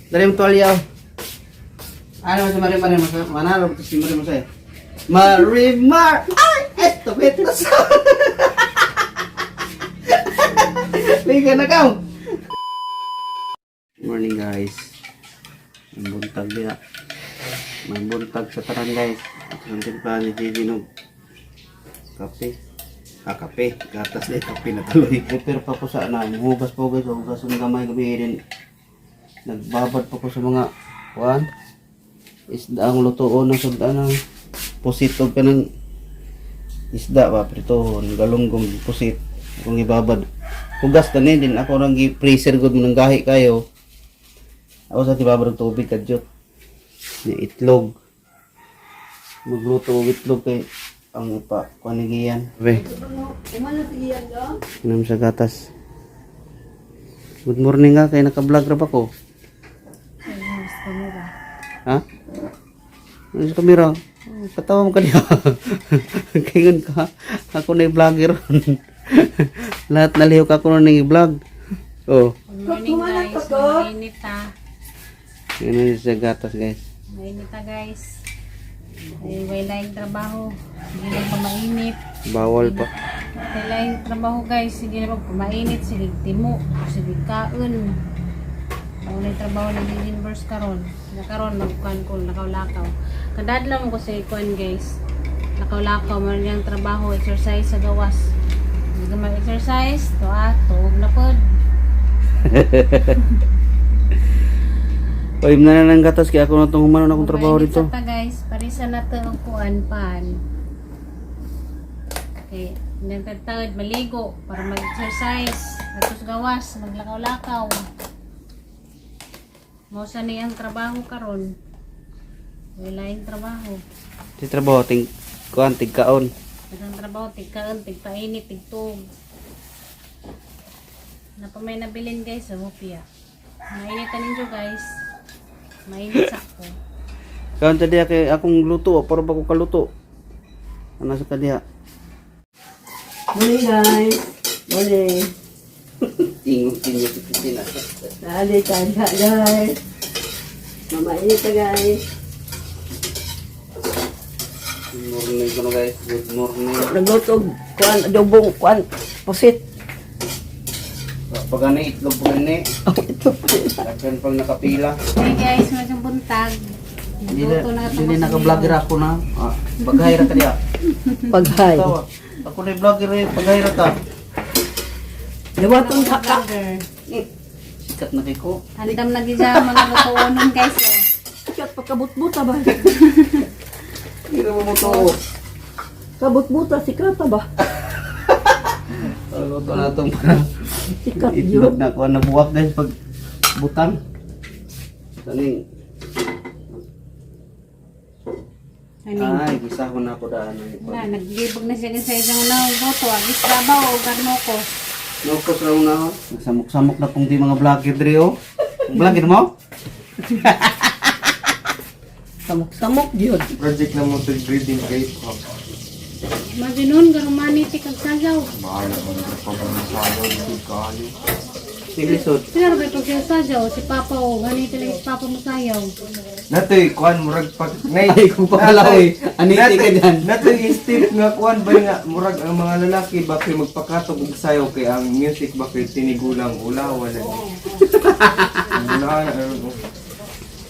Dali mo tuwalya, oh. Ano si Marimar? Manalo si Marimar sa'yo. Marimar! Ay! Eto, betos! Liga na ka! Morning, guys. Ang buntag niya. May buntag sa taran, guys. At ang timpla ni Gigi no. Kape. Ah, kape. Gatas na kape na tuloy. Prepare pa ko sa ano. Hugas po, guys. Hugas ang gamay gabi din. Nagbabad pa ko sa mga kuan. Isda ang lutoon ng sudan ng pusit og kanang isda ba pritohon galunggong pusit kung ibabad. Hugas na ni din ako nang gi-freezer gud mo nang gahi kayo. Ako sa tibabad og tubig kadyot. Ni itlog. Magluto og itlog kay ang ipa kuan ni giyan. Be. Inom sa gatas. Good morning nga kay naka-vlog ra ba ko? Ha? Ano sa kamera? Oh, katawa mo kaniya. Kaingon ka. Ako na yung vlogger. Lahat na lihok ako na yung vlog. Oh. Good morning, guys. Mainit ah. Yun na sa gatas, guys. Mainit ah, guys. Ay, wala yung trabaho. Sige lang pa mainit. Bawal pa. Wala yung trabaho, guys. Sige lang pa mainit. Sige timo. Sige kaon. Wala yung trabaho ng universe karon. Na karon magkuan ko lakaw-lakaw. Kadadlaw mo ko sa kuan, guys. Lakaw-lakaw man yung trabaho, exercise sa gawas. Hindi ka mag-exercise, to ah, tuog na pod. Oy, na na ng gatas kaya ako na itong humano na akong trabaho Mainit dito. sa ta, guys. Parisa na to ang kuan pan. Okay. Nagtatawid, maligo para mag-exercise. Atos gawas, maglakaw-lakaw. Mao sa ni ang trabaho karon. Wala yung trabaho. Di trabaho, ting kuan, tigkaon. Daghang trabaho, tigkaon, tigpainit, tigtuog. Napa may nabilin, guys, sa hopya. Mainit na ninyo, guys. Mainit sa ako. Kaon ta diha kay akong luto, para ba ko kaluto? Ano sa kadiha? Morning, guys. Morning. Tingog tingog si Christina. Dali ka guys. Mamainit ka, guys. Good morning ko na, guys. Good morning. Nagluto og kuan adobong kuan pusit. Pag ano, itlog pag ano. Oh, ito pa. Daghan pang nakapila. Hey guys, medyo buntag. Hindi na, Nagluto na hindi ito na naka-vlogger ako na. Ah, paghayra ka diha. Paghay. Tawa. Ako na yung vlogger eh, paghayra ka. Liwaton ka ka. Sikat na kay ko. Andam na gid sa mga lutuonon, guys. Oh. Sikat pagkabutbuta ba? Hindi na mo to. Kabutbuta sikat ba? Luto na itong para Sikat itlog yun. na kuha na buwak, guys, pag butang. Saning, Aning. ay, gisa ko na ako daan. Na, naglibog na siya sa isang unang boto. Agis babaw o garnokos. Nukos raw na ako. Nagsamok-samok na kung di mga vlogger dre oh. Vlogger mo? Samok-samok yun. Project na mo to breeding kay ko. Maginon, garumani ti kag sayaw. Bahala mo na pag-usayaw dito kayo. Silisod. Sila ba pag siya sayaw? Si Papa o. Ganito lang si Papa mo sayaw. Natoy kuan murag pag nay. Ay, kung pakalaw eh. Aniti ka dyan. Natoy step nga kuan ba nga murag ang mga lalaki ba kay magpakatog og sayaw kay ang music ba kay tinigulang ulawa na. Wala na ano.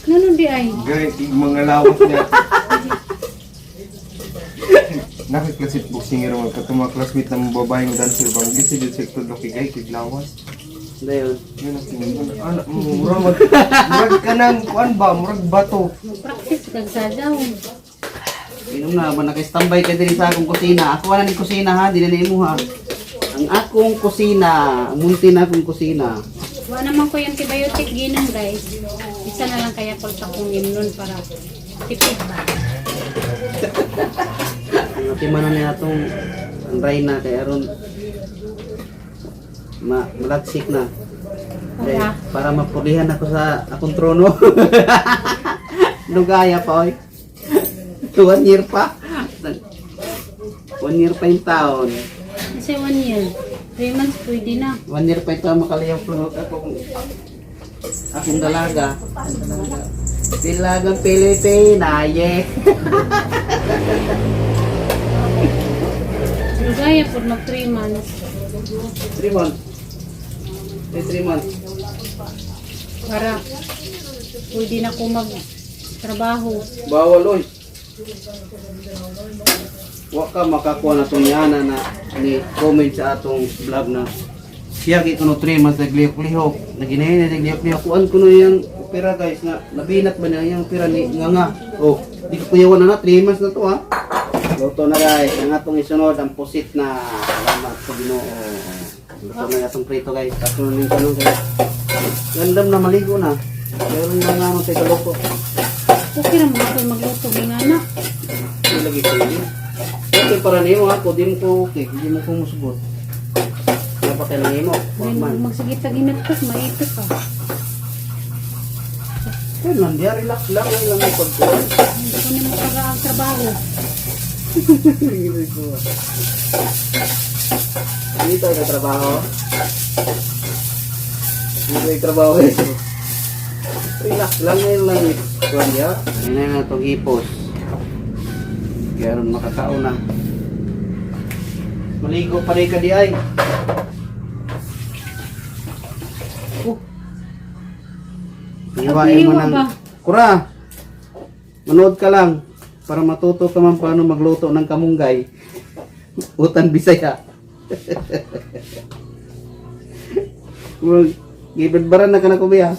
Ganun di ay. Gay tig mga lawas niya. Nakaklasit boxing ro mga katong mga classmate ng babaeng dancer bang gisi jud sektor doki gay kig lawas. Dayon. Yun ang tingin. Ano, murag mag, murag ka ng kuan ba, murag bato. Mag-practice kag sayaw. Inom na, ba naka-standby ka diri sa akong kusina. Ako wala ni kusina ha, di na nimo ha. Ang akong kusina, ang munti na akong kusina. Wala naman ko yung antibiotic ginom, guys. Isa na lang kaya kulta kong imnon para tipid ba. Ang atimanon niya atong ang reyna kay aron ma malagsik na. Kay, Para? para mapulihan ako sa akong trono. Lugaya pa oy. 1 year pa. 1 year pa yung taon. Kasi 1 year. 3 months pwede na. 1 year pa ito makaliyaw plug ako. Akong dalaga. Dalagang Pilipina, yeah. Lugaya po mag 3 months. 3 months. Eh, 3 months. Para pwede na ko magtrabaho. Bawal, oy. Wa ka makakuha na itong yana na ni comment sa atong vlog na siya kay kuno 3 months naglihok-lihok. Naginahin na naglihok-lihok. Kuan kuno yung pera, guys, na nabinat ba niya yung pera ni nga nga. Oh, di ko kuyawan na na 3 months na to, ha. Luto na, guys. Ang atong isunod ang pusit na. Salamat sa Ginoo. Luto na atong prito, guys. Tatlo na yung tanong, guys. Gandam na maligo na. Meron na nga sa kaloko. Okay ra mo ako magluto ng anak. Hindi lagi ko yun. Okay para nimo ako, di mo ko okay, hindi mo ko musugot. Kaya pa kailangan nimo, wag Then man. magsige tag inagtos, maitos pa. Kaya lang, diya, relax lang, ay lang yung pagkuhan. Hindi ko nimo taga ang trabaho. Hindi tayo trabaho. Hindi tayo trabaho eh. Relax lang, ngayon lang yung kuhan diya. Ngayon na itong hipos. Kaya ron makakaon na. Maligo pa rin ka di ay. Oh. Hiwain mo Hiwa ng ba? Kura. Manood ka lang para matuto ka man paano magluto ng kamunggay. Utan Bisaya. Well, gibadbaran na ka na kubiya.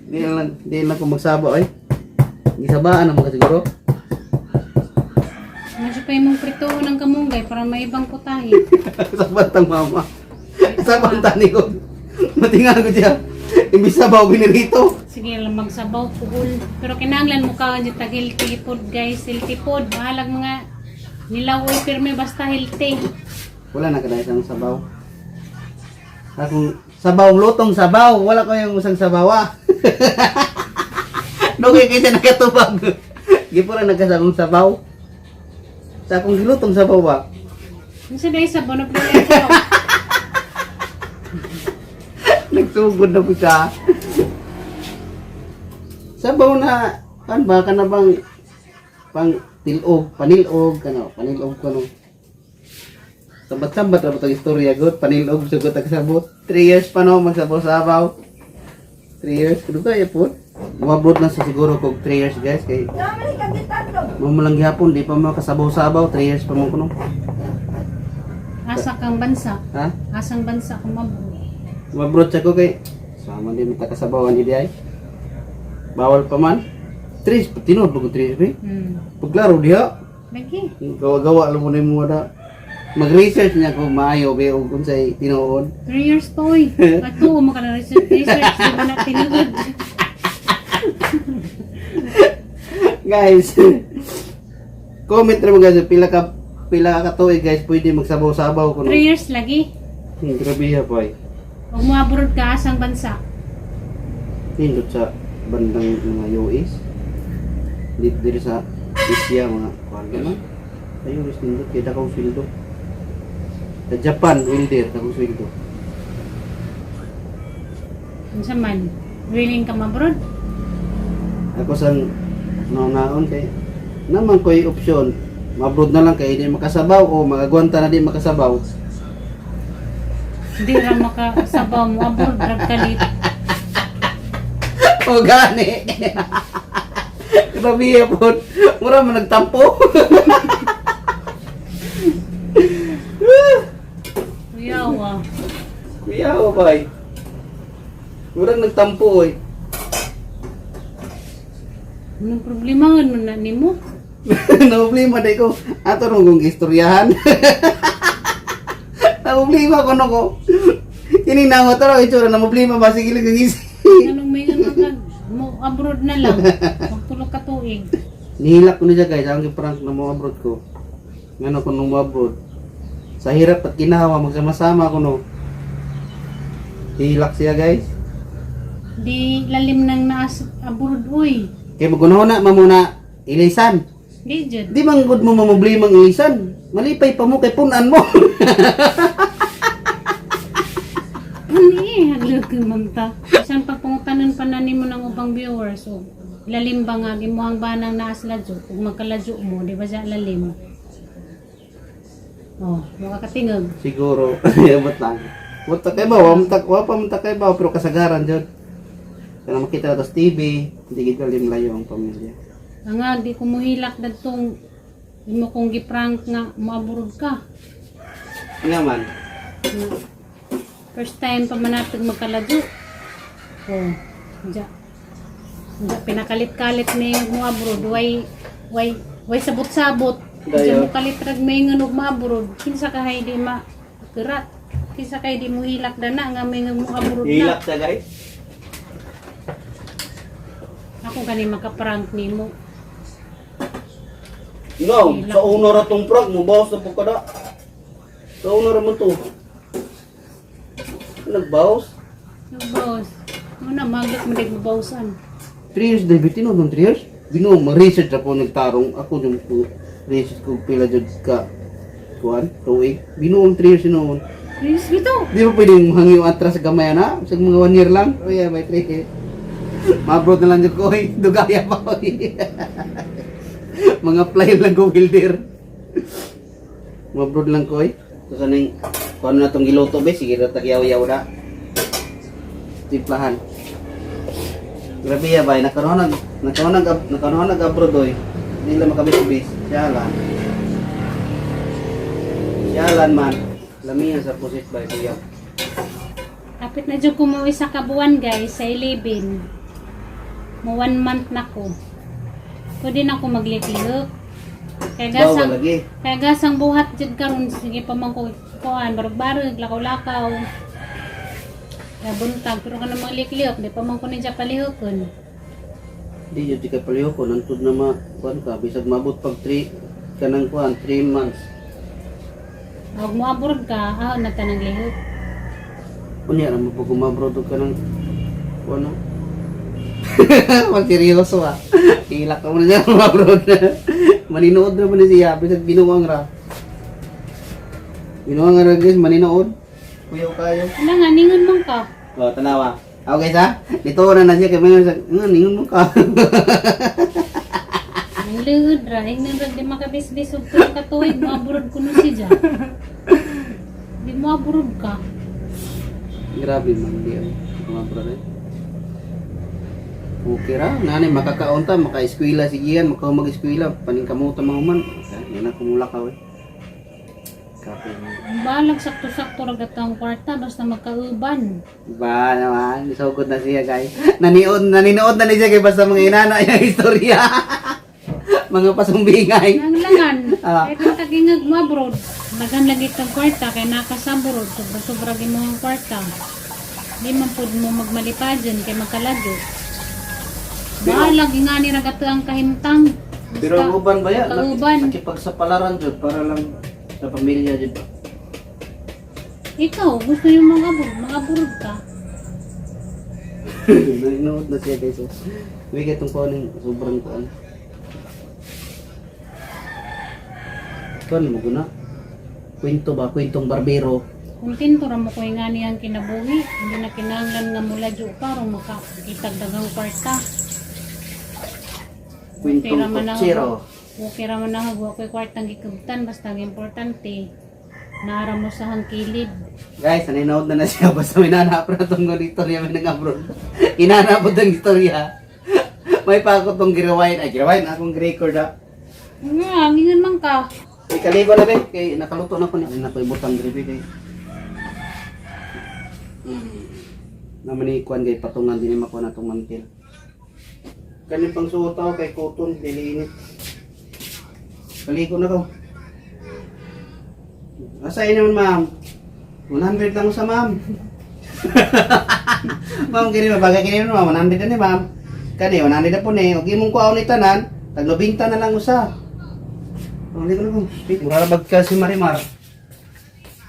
Di lang ko magsaba ay. Gisabaan na mga siguro. Masyo pa imong prito ng kamunggay para may ibang putahe. Sa bantang mama. Sa bantang ni ko. Matinga ko siya. Imbis sabaw binirito. Sige lang magsabaw puhol. Pero kinahanglan mo ka dyan tag healthy food, guys, healthy food. Bahalag mga nilaw oy pirmi basta healthy. Wala na kada isang sabaw. Akong sabaw, lutong sabaw. Wala ko yung usang sabaw ah. Dugay kaysa nakatubag. Gipura nagkasagong sabaw. Sa akong gilutong sabaw ba? Unsa dai sabaw na problema? Nagsugod na po siya. Sabaw na, kan ba, ka na bang pang tilog, panilog, kano, panilog kano. Sambat-sambat ra ba tong istorya god, panilog sugot ang sabot. 3 years pa no magsabaw-sabaw. 3 years kuno kaya po. Umabot na sa siguro kog 3 years, guys, kay mo lang gihapon di pa makasabaw-sabaw, 3 years pa mo kuno. Asa kang bansa? Ha? Asang bansa kung mabuhi? Umabot siya ko kay sama din mata kasabawan ni ay. Bawal pa man. 3 tinuod ba ko 3 years? Eh? Paglaro diha, Lagi. gawa-gawa lang mo na yung mga mag-research niya kung maayo ba o kung sa'y tinuod. 3 years pa oy. Ato mo ka na research, research di ba na tinuod. Guys, comment naman, guys, pila ka tuig, guys, pwede magsabaw-sabaw kuno. 3 years lagi. Grabe ya pa. Ug moabroad ka asang bansa? Nindot sa bandang mga US. Dito diri sa Asia mga kuan ka man. Ay US nindot kay dakong sweldo. Sa Japan welder dakong sweldo. Unsa man? Willing ka mabroad? Ako sang naon kay naman ko'y opsyon ma-abroad na lang kay di makasabaw o magagwanta na di makasabaw. Hindi ra makasabaw mo abroad ra kalit. O gani. Grabe po. Mura man nagtampo. Kuyawa. Kuya o bay. Murag nagtampo oy. Anong problema man na nimo? Na problema day ko. Ato rong kong istoryahan. Na problema ko no ko. Kini na ko taro itsura na problema ba sige lang ang isi. Anong may ano ka mo abroad na lang. Magtulog ka tuig. Nihilak ko na siya, guys, ang prank na mo abroad ko. Ngano ko nung mo abroad. Sa hirap at ginawa magsama-sama ko no. Hihilak siya, guys. Di lalim nang naas abroad uy. Kay magunahon na mamuna ilisan. Di jud. Di man gud mo mamoblemang ilisan. Malipay pa mo kay punan mo. Ano eh, haglog manta. Bisan pag pangutan Ingnon pa na nimo ng ubang viewers og lalim ba nga gimuhang banang naas ladyo ug magkaladyo mo, di ba siya lalim? Oh, mukha katingog. Siguro, abot lang. Wala kay ba, wa man wa pa man ta kay ba, pero kasagaran jud. Kana makita na to sa TV, hindi gid lalim layo ang pamilya. Nga di ko muhilak dadtong imo kong giprank nga moaburod ka. Nga man. Na, first time pa man natin magkaladyo. Oh, diya. Diya, pinakalit-kalit may mo abroad, way sabot-sabot. Diya Dayo. mo kalit rag may nga og maabroad. Kinsa ka hay di ma kerat. Kinsa kay di mo hilak dana nga may nga mo abroad na. Hilak siya, guys. Ako gani makaprank nimo. No, sa una ra tong prank mo bawas na po kada. Sa una ra man to. Nagbawas. Boss. Mo na maglak mo dig mabawsan. 3 years David, tinuod ng 3 years? Ginoo, mag-research ako nagtarong ako yung ko research ko pila jud ka kuan tuig. Ginoo ang 3 years noon. Please bito. Di ba pwedeng hangyo atras gamay na? Sa mga 1 year lang? Oh yeah, may 3 years. Mabrot na lang jud ko oy, dugaya pa oy. Mga apply lang ko welder. Mabrot lang ko oy. So kaning kuan na tong giluto be, sige ra tagyaw-yaw na. Timplahan. Grabe ya bay, nakaroon nag abroad oy. Hindi lang makabis-bis. Siya lang. Siya man. Lamihan sa pusit bay kuya. Kapit na jud ko mo isa ka buwan guys sa 11. Mo one month na ko. Pwede na ko magliklihok. Kaya Bawal gasang lagi. kaya gasang buhat jud karon sige pa man ko kuan barug-barug lakaw-lakaw. Kaya buntag pero kanang magliklihok di pa man ko ninja palihokon. Di jud di ka paliho ko nantod na ma kuan ka bisag mabot pag 3 kanang kuan 3 months. Og mo abroad ka, ahon na tanang lihok. Unya ra mo pag umabroad og kanang kuan no. Wag seryoso ah. Hilak ka muna siya umabroad na. Maninood na man siya bisag binuang ra. Binuang ra guys, maninood. Kuyaw kayo. Ano nga ningon man ka. Oh, tanawa. Okay sa? Dito na na siya kay mga sa nga ningon mo ka. Ang lihod ra, ingnan ra di makabisbis og tulo ka tuig mo abroad kuno siya. Di mo abroad ka. Grabe man di ay. Umabroad eh. Okay ra, nani makakaunta, maka-eskwela si Gian, maka mag-eskwela, paningkamuta mga man. Okay, yan ang kumula ka eh. Kape man. Balag sakto-sakto ra gatang kwarta basta magkauban. Ba naman, sugod na siya guys. Naniod, naninood na ni siya kay basta mga inana yung istorya. Mga pasumbingay. Nang langan, Ah. kahit ang tagingag mo abroad, daghan lagi kang kwarta kay nakasaburod, sobra-sobra gi mo ang kwarta. Di man pud mo magmalipadyon kay magkaladyo. Balag nga ni ra gato ang kahimtang. Basta Pero ang uban ba yan? Kauban. Nakipagsapalaran jud para lang sa pamilya jud ba. Ikaw, gusto yung mga abroad, mga abroad ka. Nanonood na siya guys. Oh. Wigay itong kuan ng sobrang kuan. Kuan mo guna. Kwento ba? Kwentong barbero. Kontento ra mo ko nga niyang kinabuhi, hindi na kinahanglan nga muladyo pa aron makakitag daghang kwarta. Kwentong ra man ako. kutsero. Okay ra man ako, wa ko'y kwartang gikabtan basta ang importante naara mo sa hangkilid. Guys, nanonood na na siya. Basta may nanap na itong ganito niya may nang-abroad. Inanap ang istorya. May pa ako itong girawain. Ay, girawain. Akong record ah. Nga, ngingon man ka. May kaligo na be. Kay nakaluto na ko niya. Ay, naku, ibutang gribi kay. Naman ni kuan kay patungan din makuha na itong mantil. Kanin pang suot ako kay cotton, dili init. Kaligo na ko. Asa naman ma'am? 100 lang sa ma'am. Ma'am, kini mabagay kini ma'am, 100 na ni ma'am. Kani 100 na po ni. Og imong kuhaon ni tanan, tag 90 na lang usa. Ang ligo na ko. Mura ra ka si Marimar.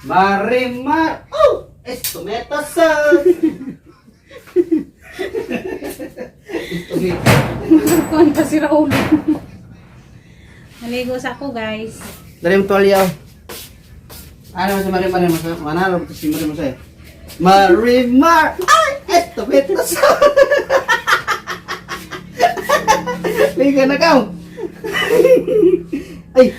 Marimar! Oh! Estometa sa! Estometa. Kuan pa si Raul. Naligo sa ako, guys. Dali mo tuwalya. Oh. Ano si Marimar? Manalo si Marimar sa'yo. Marimar! Ay! Ay, tomatoes. Liga na ka. Ay,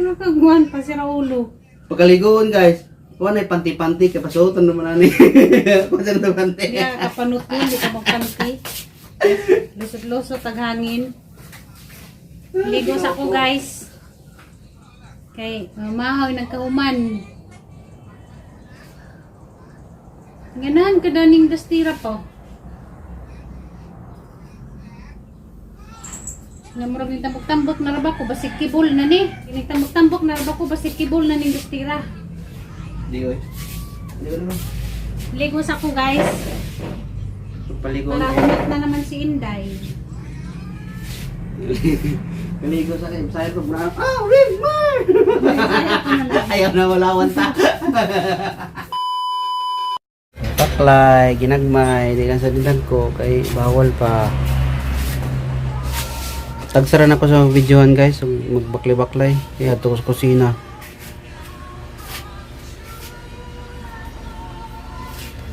Ano ka guwan pa si Raulo? pagkaligoon guys. Kuha na panty-panty kay pasuotan naman ani. Kuha na panty. Hindi ka kapanutin, hindi ka magpanti. Lusot-lusot ang hangin. Ligo sa ako guys. Kay mamahaw nagkauman. Ganahan ka daning dastira po. Namurag ning tambok-tambok na raba ko basig kibol na ni. Ning tambok-tambok na raba ko basig kibol na ning dastira. Di oy. Di ko naman. Ligo sa ako guys. Paligoon. Para humit na naman si Inday. Kaligo sa akin. Sayo ko muna. Ah, Rimar! Ayaw na wala ta. Baklay, ginagmay, di lang sa dindag ko kay bawal pa. Tagsara na ko sa videohan guys, so magbakli-baklay. Kaya ato ko sa kusina.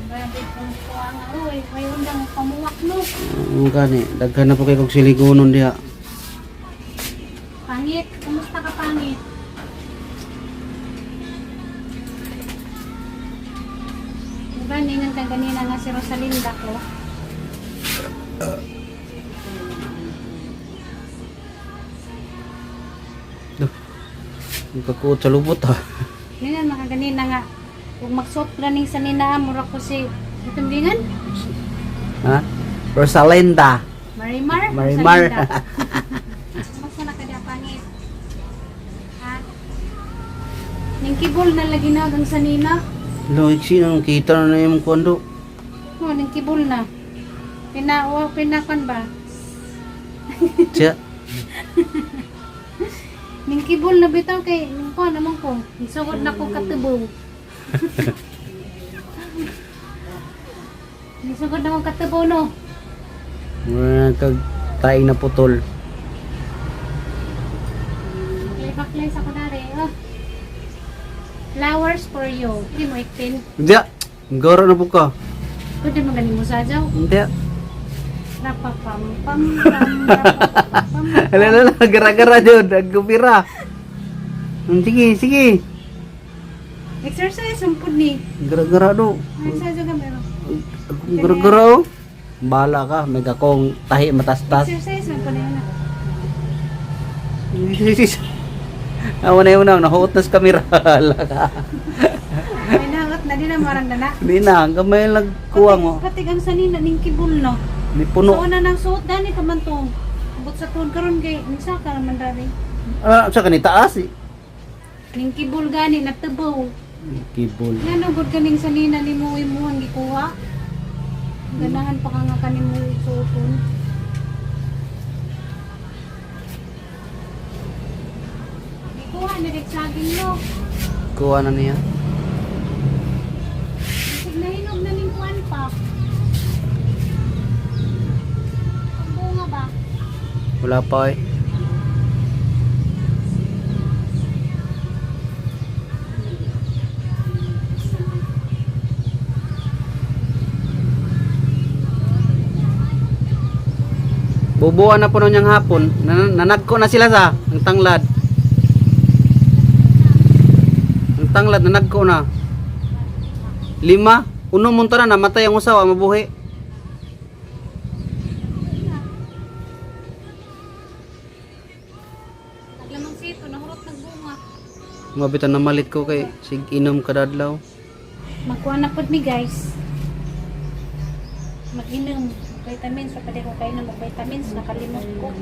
Grabe kung kuha nga oy, may undang pamuwak no. Ang gani, daghan na po kay kog siligunon diha. Pangit, kumusta ka pangit? Diba, ningan ka ganina nga si Rosalinda ko. Duh. Ang kakuot sa lubot ha. Ningan maka ganina nga. Kung magsuot planing sa nina, mura ko si itong gingan? Ha? Rosalinda. Marimar? Marimar. Rosalinda. Kumusta na ka diya, pangit? Ha? Ning kibol na lagi na hanggang sa nina. Loik sino kita na yung kondo. Oh, ning kibol na. Pina, oh, pinakan ba? Siya. Ning kibol na bitaw kay ning ko naman ko. Sugod na ko katubo. Ning sugod na ko katubo no. Mura kag taing na putol. Baklay-baklay sa kunari. Oh. Flowers for you. Hindi mo iktin. Hindi. Goro na po ka. Pwede mo ganin mo sa jaw. Hindi. Rapapam pam pam rapapam pam. Ala ala gara-gara jud, agupira. Sige, sige. Exercise ang pud ni. Gara-gara do. Ay sa jaw ka meron. Gara-gara oh. Bala ka, may akong tahi matastas. Exercise man pud ni na. Awa na yun na, nahuot na sa kamera. Ala ka. May nangat na din ang marang dana. Hindi na, hanggang may nagkuha mo. Patig ang sanina ning kibol no. Ni puno. So una nang suot dani pa man to. Abot sa tuon karon kay ning ka naman dani. Ah, sa kanitaas eh. Ning kibol gani natubaw. Kibol. Ngano gud kaning sanina nimo imuhang gikuha? Ganahan pa ka nga kanimo suoton. Gikuha na rin saging no. Kuha na niya. Bisag nahinog na ning kuan pa. Ang bunga ba? Wala pa eh. Bubuan na po nun niyang hapon. Nanagko na sila sa ang tanglad. Ang tanglad nanagko na. Lima. Uno munta na namatay ang usawa mabuhi. Naglamang sito, nahurot nagbunga. Mabitan na malit ko kay sig inom kadadlaw. Magkuha na pod mi guys. Mag-inom. Vitamins. So, pwede ko kainom og vitamins. Nakalimot ko.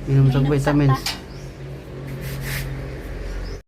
Inom sa Mainom vitamins. sa